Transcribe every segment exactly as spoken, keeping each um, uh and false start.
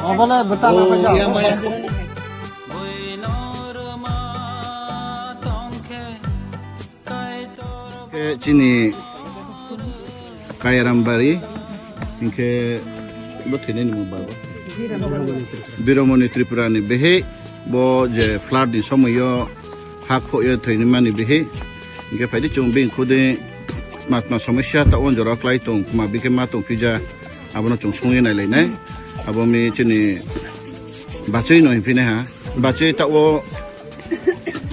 Obole bwtana paja. Khe chini Kayarambari, hinkhe bo thwinaini mung ba bo? Biromoni Tripura ni bihik, bo je flood ni somoio ha khoyo thwinimani bihik. Hinkhe phaidi chwng bini khudi matma somosya ta o jora klai tong, ma bikhe ma tong phija, abono chwng songwi nailainai. Abo mi chini bachwi no hinphinai ha, bachwi ta o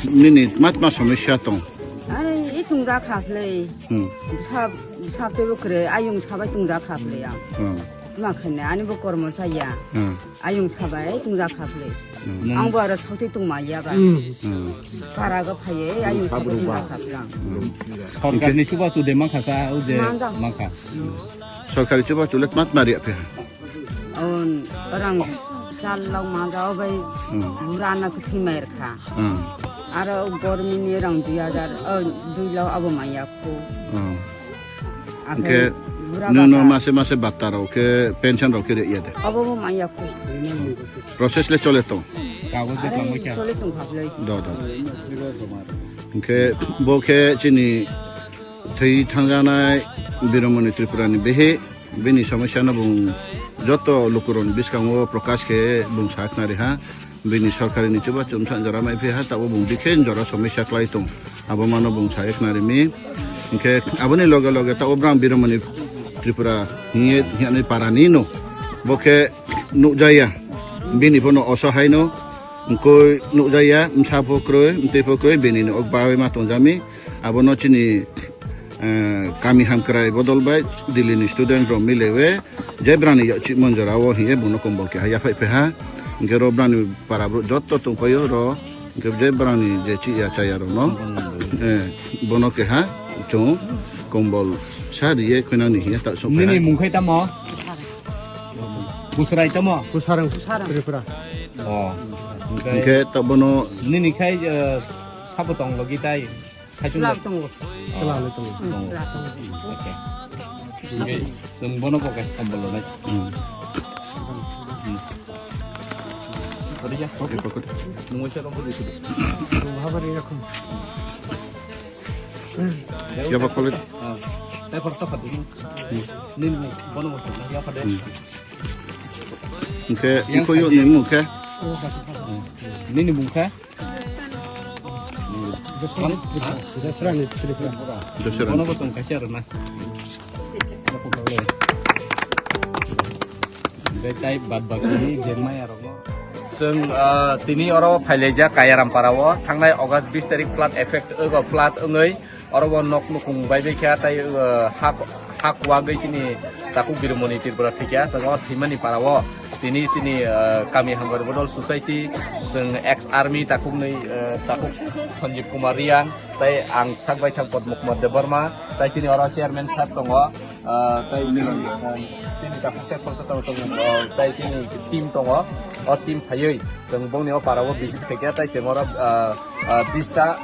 nini matma somosya tong. Are, i tungja kha phlei. Hmm. Sa, sa tebo kre, ayung sabai tungja kha phlei ang. Hmm. Ma khaina, ani bo kormo saya. Hmm. Ayung sabai tungja kha phlei. Hmm. Ang bo aro sauti tungma ya ba. Hmm. Para ga phaye, ayung sabai tungja kha phlei ang. Hmm. Sorkar ni chuba chude mangkha sa, o je mangkha. Sorkari chuba chule matma ri aphi. On rang sal long ma jao bai. Hmm. Burana kuthi mer kha. Hmm. Aro gormi ni rang dui hajar, oh, dui lo abo maya khu. Hmm. Akhai. Hingke bura nino bata. Mase mase batta rok khe pension rok khe re ya de. Abo bo maya khu. Process le chole tong. Kago de. Are, tongmo kya? Chole tong kha phlei. Do, do. Hingke bo khe chini thwi thangjanai Biromoni Tripura ni behe. Bini somosya no bung joto lukurok ni bwskango prokash khe bung sa khna ri ha. Bini sorkari ni chuba chumsa jora mai phi ha, tabo bung bikhe jora somosya klai tong. Abo mano bung sa khna ri mi. Hinkhe aboni loge loge tabo brang Biromoni Tripura hiye, hiyanai para ni no. Bo khe nukjaya. Bini phono oso hai no. Wngkoi nukjaya, msa pho kroi, mtwi pho kroi, bini ni ok bawi ma tongjami. Abono chini, eh, kami hamkrai bodol bai Delhi ni student rok milewe, je brani ya chimon jora o hiye bono kombol keha yaphai pheha. Hingke ro brani para bro jotto tongpaio ro, hingke je brani je chi ya chaya rok no, eh, bono keha chung kombol sa riye khwnani hiye ta sok. Nini mung khai tamo? Busrai tamo? Kusarang. Kusarang. Tripura. Oh. Hingke ta bono nini khai, eh, sabo tong logi tai. Khaichung. Chwla tongo. Chwla le tongo. Hmm, chwla tongo. Okay. Hingke chwng bono bo khe kombol nai. Hmm. Hmm. Kori ya? Okay, kori. Nungoi sa rong kori sudu. Habari rakhum. Ya ba kole. Ah. Tai khorsa phadu. Hmm. Nin bono bo sa ya phade. Hmm. Hingke iko yo ni mung khe? Hmm. Nini mung khe? Jasrani Tripura. Jasrani. Bono bo chwng kaisa rwna. Betai bad baki jengmai arokno. Chwng, ah, tini oro phailaijak Kayarampara o. Thangnai August bis tarik flood effect wngwi, flood wngwi oro bo nok nukung bai bai kha, tai, ah, hak, hak wagwi chini takhuk Biromoni Tripura thwikha. Chwng o thwimani para o tini chini, ah, kami hamkrai bodol society, chwng ex army takhuknwi, ah, takhuk Sanjeev Kumar Reang, tai ang sak bai thang Padma Kumar Debbarma, tai chini oro chairman sir tongo. Ah, tai chini, ah, chini takhuk tei khoroksa tongo, tongo, ah, tai chini team tongo. O team phaiwi chwng bongni o para o visit khaikha, tai chwng oro, ah, ah, bista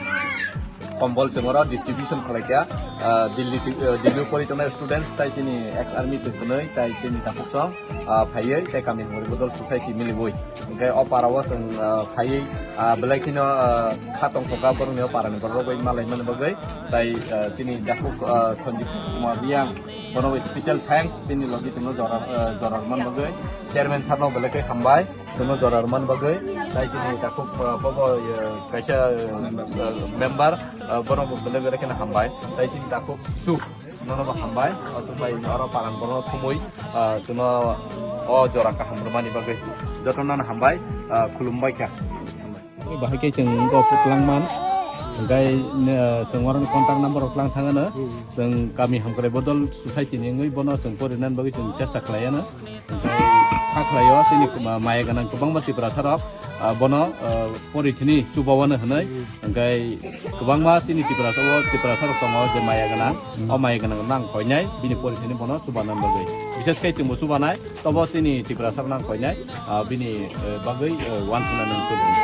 kombol chwng oro distribution khlaikha. Ah, Delhi, ah, Delhi o pori tongnai students tai chini ex army chwng kwnwi tai chini takhuk song, ah, phaiwi tai kami hamkrai bodol society miliwi. Hingke o para o chwng, ah, phaiwi, ah, belai kheno, ah, kha tongthokha borokni o para ni borok rok bai malaimani bagwi. Tai, ah, chini takhuk, ah, Sanjeev Kumar Reang, Bono special thanks, chini logi chwngno jora, eh, jora rwman bagwi. Chairman sir no belai khe hambai, chwngno jora rwman bagwi. Tai chini takhuk, eh, bobo, eh, kaisa, eh, member, eh, bono bo belai belai kheno hambai. Tai chini takhuk Suk, nono bo hambai. Aswk bai oro parang bono thumui, eh, chwngno o jora kaham rwmani bagwi. Jotono hambai, eh, khulumbai kha. Bahai khe chwng wngkha kwplangman, hwnkhe, eh, chwng oro contact number rok twlang thangano. Chwng kami hamkrai bodol society ni wngwi bono chwng porinani bagwi chwng chesta khlaiano. Hwnkhe kha khlaio chini ma-, maya gwnang kwbangma Tiprasa rok, ah, bono, ah, pori thini chubawano hwnwi. Hwnkhe kwbangma chini Tiprasa o Tiprasa rok tongo je maya gwnang, o maya gwnang nang koinai bini pori thini bono chubanani bagwi. Bishes khe chwngbo chubanai. Tobo chini Tiprasa nang koinai, ah, bini, eh, bagwi, eh, uansukna nang tubun.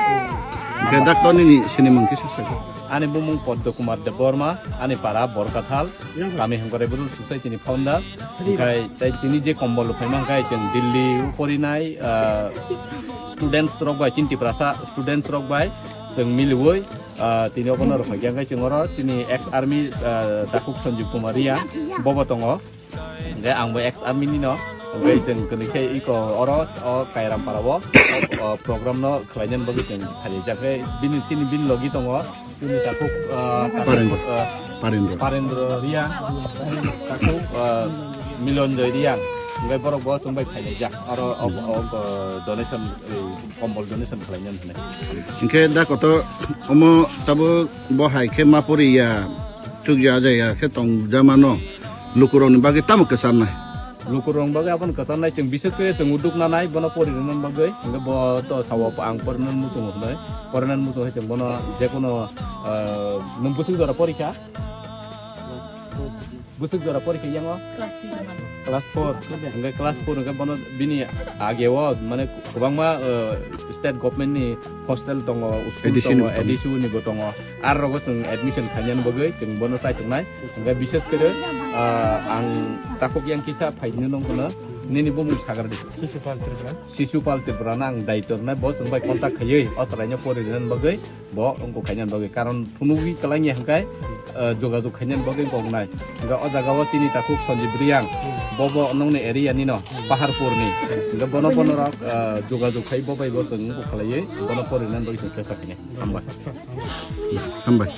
Hwnkhe doctor nini sinimung kisa sakha. Ani bumung Padma Kumar Debbarma, ani para Borkathal, kami hwnkhe Rebel Society ni founder. Hwnkhe tai tini je kombol rwphaima hwnkhe chwng Delhi o porinai, ah, students rok bai, chini Tiprasa students rok bai chwng miliwi, ah, tini obono rwphaikha hwnkhe chwng oro chini ex army, ah, Takhuk Sanjeev Kumar Reang bobo tongo. Hwnkhe ang bo ex army ni no. Hwnkhe chwng kwnwi khe iko oro o Kairam para o, o program no khlainani bagwi chwng phaijak khe bini chini bini logi tongo. Chini takhuk, ah, Parendra. Ah, Parendra. Parendra Reang, takhuk, ah, Milonjoy Reang. Hwnkhe borok bo chwng bai phailaijak. Oro o, o, o donation, eh, kombol donation khlainani hwnwi. Hwnkhe da kotor omo tabuk bo hai khe ma poriya. Chukya jaya khe tong jamano lukurokni bagwi tamo kwcharnai? Lukurokni bagwi abono kwcharnai, chwng bishes khe chwng uduk nanai bono pori rwnani bagwi. Hwnkhe bo to sao ang pori rwnani muchungo hwnwi, pori rwnani muchungo hai chwng bono jekono, ah, nwng bwswk jora porikha? Bwswk jora porikha yango? Class three jora. Class four. Hwnkhe class four hwnkhe bono bini ageo mane kwbangma, ah, state government ni hostel tongo, school A D C tongo, ni tongo. A D C ni bo tongo. Ar rogo chwng admission khainani bagwi chwng bono chai tongnai. Hwnkhe bishes khe, ah, ang takhuk yang kisa phaini nongkhorno nini bumung sagar di. Sisupal Tripura. Sisupal Tripura no ang daityo rwnai, bo chwng bai contact khaiwi o chwraino pori rwnani bagwi, bo wngkok khainani bagwi. Karon phunugwi kwlangya hwnkhe, ah, jogajog khainani bagwi wngkok wngnai. Hwnkhe o jaga o chini takhuk Sanjeev Reang, bo bo nongni area ni no, Paharpur ni. Hwnkhe bono bono rok, ah, jogajog khai bo bai bo chwng wngkok khlaiwi, bono pori rwnani bagwi chwng chesta khainai. Hambai. Hambai.